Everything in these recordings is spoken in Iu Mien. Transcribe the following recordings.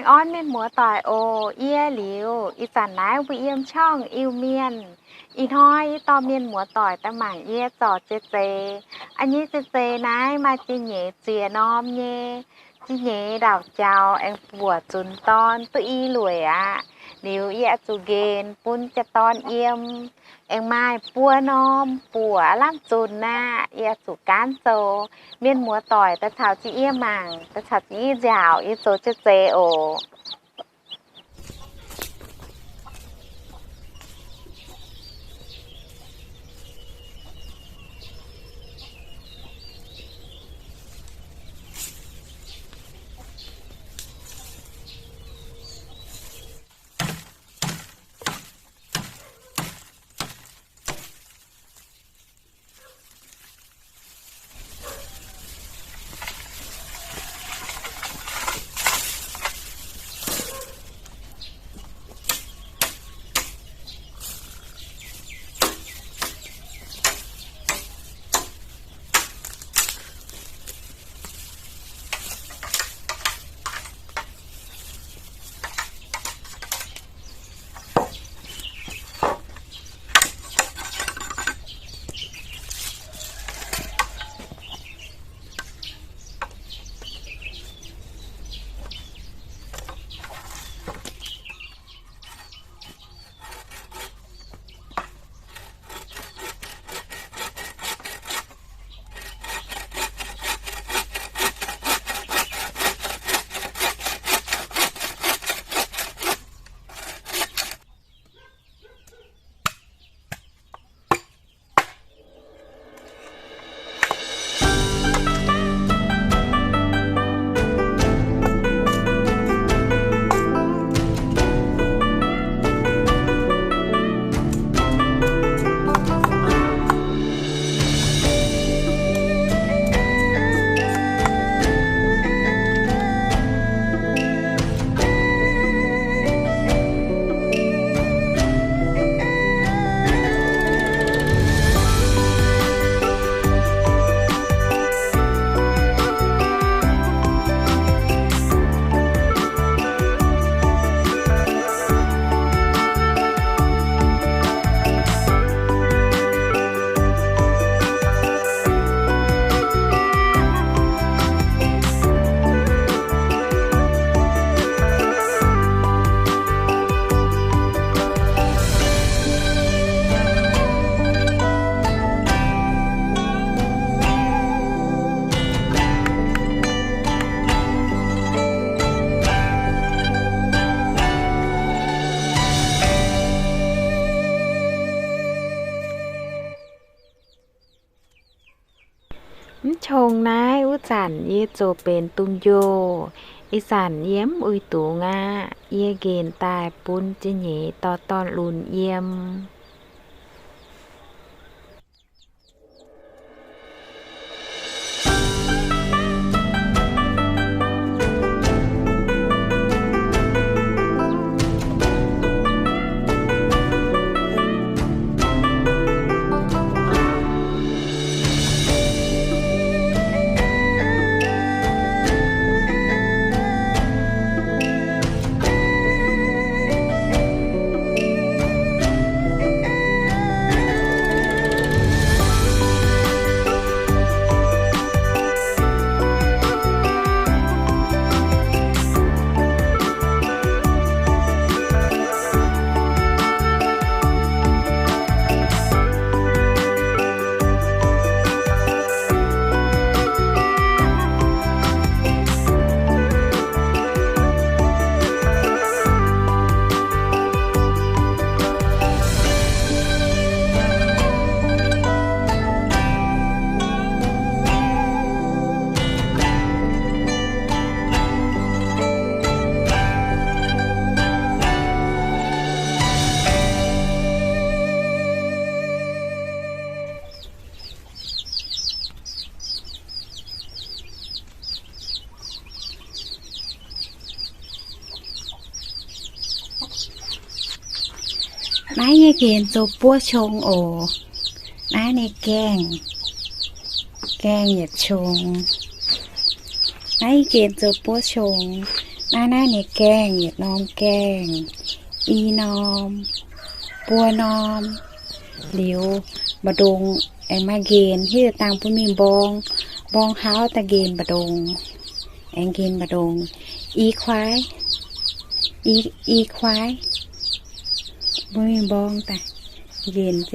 Aengx orn mienh muoz doic oc. Yie liuz ih zanc naaiv mbuo yiem ช่อง Iu-Mienh. Ih hnoi yie dorh mienh muoz doic daaih mangc yie zorc zeiv zeiz. A'nyei zeiv zeiz naaiv maaih ziex nyeic ziex norm nyei. Ziex nyeic ndauc jaux aengx buoc zunc dorn duqv i lueic aqv. Liuz yie oix zuqc nqenc bun jaa-dorn yiem. Aengx maaih buo norm buoc lamh zunc aqv. Yie oix zuqc gaanv zoux. Mienh muoz doic daaih caux jienv yie mangc, daaih caux jienv yie nziaauc yie zoux zeiv zeiz oc. Mv qongx naaiv wuov zanc yie ziouc benx dungz njoh. Ih zanc yie mv uix dungz aqv. Yie nqenc daaih bun ziex nyeic dorh dorn-lunx yiem. Naaiv nyei nqenc zoux buo qongx oc. Naaiv nyei gaengh, gaengh yietc qongx. Naaiv nyei nqenc zoux buo qongx. Naaiv, naaiv ninh gaengh yietc norm gaengh, i norm, buo norm. Liuz mbu'ndongx aengx maaih nqenx, hitv dangh bun mingh mborng, mborng hlauv daaih nqenx mbu'ndongx, aengx nqenx mbu'ndongx. I kuaaiv, i, i kuaaiv, bun mingh mborng daaih nqenx jienv.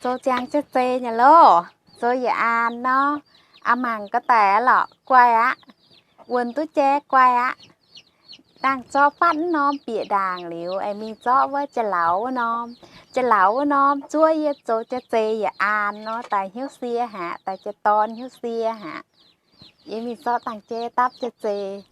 Zoux ziangx jiex zeiz nyei loh, zoux yietc aan nor, a'mangc ga'daic lorqc guai aqv, wuonx duqv jai guai aqv. Dangh zorqv fatv wuov norm bieqc ndaangc liuz, aengx mingh zorqv wuov jiex lauz wuov norm. Jiex lauz wuov norm zuov yie zoux jiex zeiz yietc aan nor, daaih hnyouv sie haic, daaih jiex dorn hnyouv sie haic. Yie mingh zorqv dangh jai dapv jiex zeiz.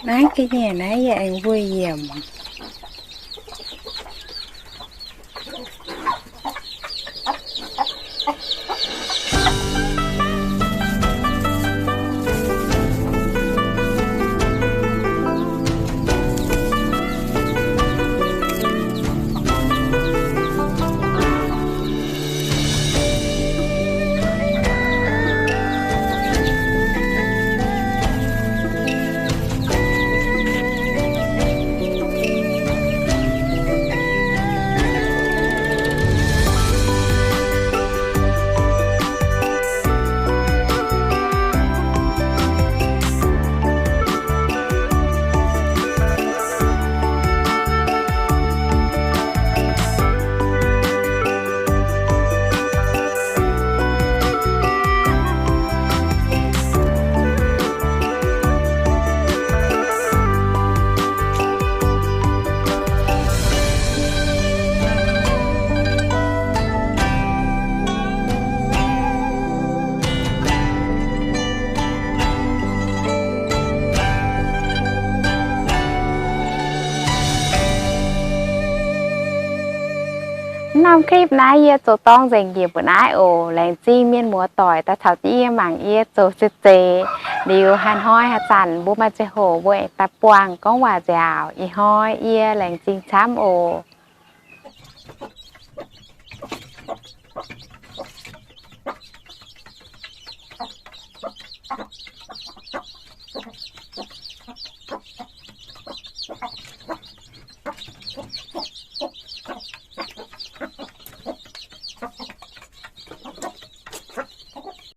Naaiv ga'nyiec naaiv yie aengx mbuo yiemc. Norm clip naaiv yie zoux dorng nzengc njiec mbuo naaiv oc. Laengz zingh mienh muoz doic daaih caux jienv yie mangc yie zoux zeiz-zeiz. Liuz haaix hnoi haaix zanc mbuo maaih ziangh hoc mbuo aengx daaih buangh gorngv waac nziaauc. Ih hnoi yie laengz zingh camv oc.